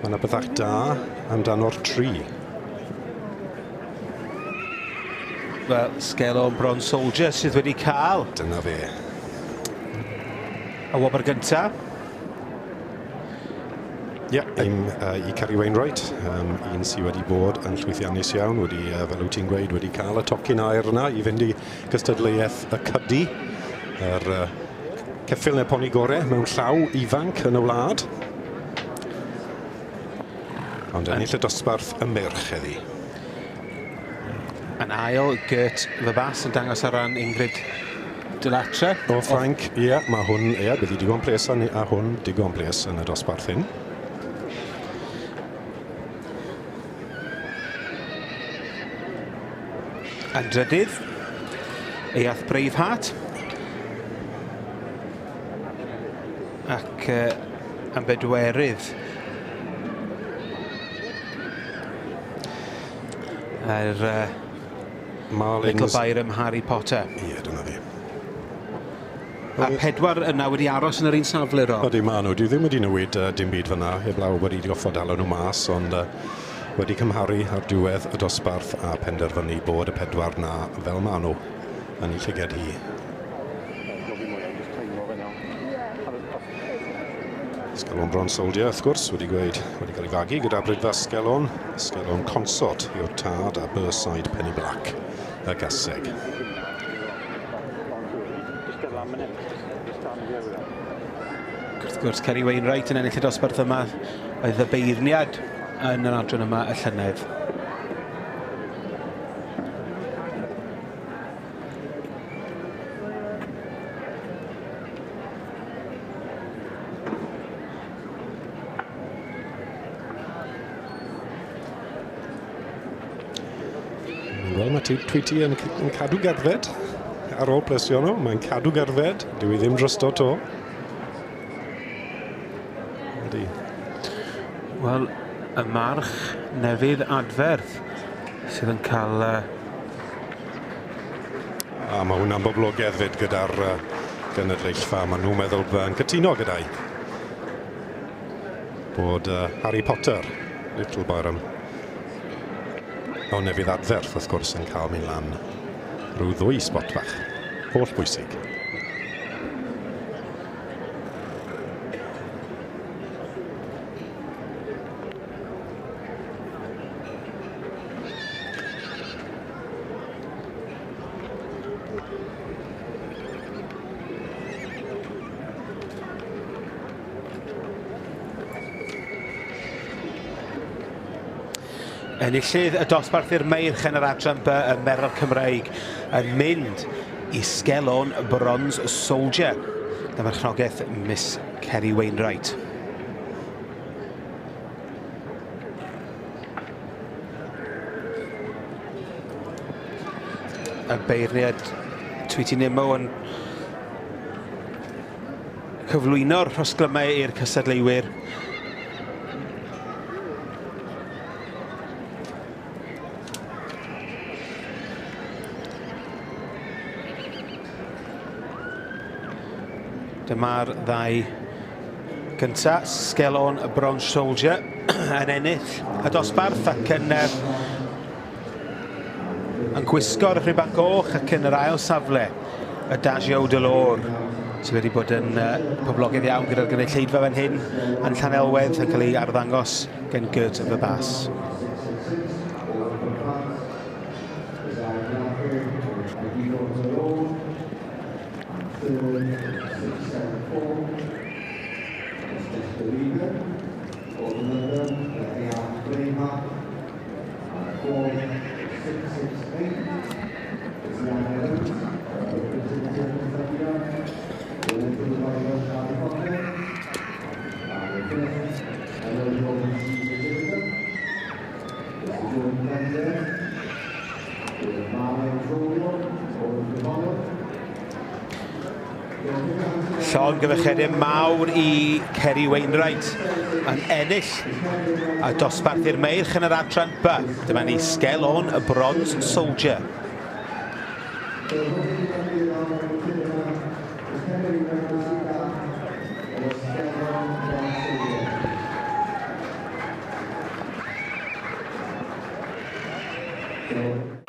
Mae yna byddach da amdano'r 3. Wel, Skelhorn Bronze Soldier sydd wedi cael. Dyna fe. Y wobr gyntaf. Ie, yeah, un i Kerry Wainwright, un sydd wedi bod yn llwyddiannus iawn, wedi, fel wyt ti'n gweud, wedi cael y tocyn aur yna i fynd i gystadleuaeth y Cydi, yr ceffyl neu poni gore mewn llaw ifanc yn y wlad. Ond ennill y dosbarth y merch heddi. Yn ail, Gert Verbaas yn dangos ar ran Ingrid Delatre. O Ffrainc, ie, yeah, mae hwn, ie, yeah, bydd hi digon ples a, a hwn digon ples yn y dosbarth hyn. Yn drydydd, Eiath Braveheart. Ac yn bedwerydd, yr Little Byram Harry Potter. Ie, yeah, dyna fi. A 4 yna wedi aros yn yr un safle, Rob. Ydy, maen nhw. Dwi ddim wedi newid dim byd fyna, heblaw wedi goffod dala nhw mas, ond wedi cymharu ar diwedd y dosbarth a penderfynu bod y 4 na fel maen nhw yn ei llygad hi. Skelhorn Bronze Soldier, wrth gwrs, wedi gweud, wedi cael ei fagu gyda Brydfa Skelhorn. Skelhorn Consort yw'r tad a Burrside Penny Black y gaseg. Wrth gwrs, Kerry Wainwright yn ennill y dosbarth yma, oedd y beirniad yn yr adran yma y llynedd. Wel, mae Tweety yn cadw gerdded ar ôl plesio nhw. Mae'n cadw gerdded. Dyw i ddim drosto to. Ydy. Wel, y march newydd adferth sydd yn cael... A mae hwnna'n boblogaidd fyd gyda'r gynulleidfa. Maen nhw'n meddwl yn cytuno gyda'i bod Harry Potter, Little Byram, o nefydd adferth, wrth gwrs, yn cael mynd lan rhyw 2 spot bach. Holl bwysig. Enillydd y dosbarth i'r meirch yn yr adran B y Merlod Cymreig yn mynd i Skelhorn Bronze Soldier. Dyma marchnogaeth Miss Kerry Wainwright. Y beirniad Tweety Nimmo yn cyflwyno'r rhosglymau i'r cystadleuwyr. Dyma'r ddau gynta, Skelhorn Bronze Soldier yn ennill y dosbarth ac yn gwisgo'r rhuban goch, ac yn yr ail safle y Adagio Delor sydd wedi bod yn poblogaidd iawn gyda'r gynulleidfa fan hyn yn Llanelwedd yn cael ei arddangos gan Gert Verbaas. Llongyfarchiadau mawr i Kerry Wainwright yn ennill a dosbarth i'r meirch yn yr adran B. Dyma ni Skelhorn y Bronze Soldier. Thank you.